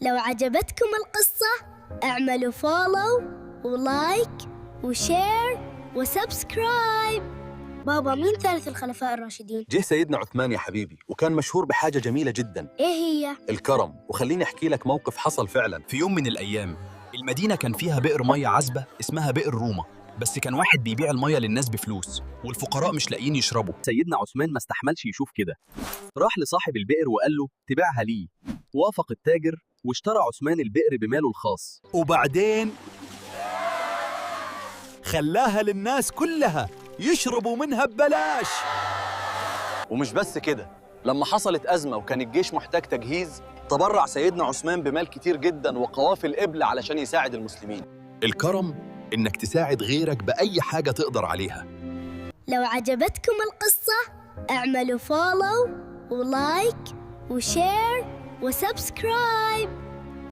لو عجبتكم القصة اعملوا follow و like و share و subscribe. بابا، مين ثالث الخلفاء الراشدين؟ جه سيدنا عثمان يا حبيبي، وكان مشهور بحاجة جميلة جدا. ايه هي؟ الكرم. وخليني أحكي لك موقف حصل فعلا. في يوم من الأيام المدينة كان فيها بئر مية عذبة اسمها بئر روما، بس كان واحد بيبيع المية للناس بفلوس، والفقراء مش لاقيين يشربوا. سيدنا عثمان ما استحملش يشوف كده، راح لصاحب البئر وقال له تبيعها ليه. وافق التاجر واشترى عثمان البئر بماله الخاص. وبعدين خلاها للناس كلها يشربوا منها ببلاش. ومش بس كده، لما حصلت أزمة وكان الجيش محتاج تجهيز، تبرع سيدنا عثمان بمال كتير جدا وقوافل إبل علشان يساعد المسلمين. الكرم إنك تساعد غيرك بأي حاجة تقدر عليها. لو عجبتكم القصة اعملوا follow و like و share و subscribe.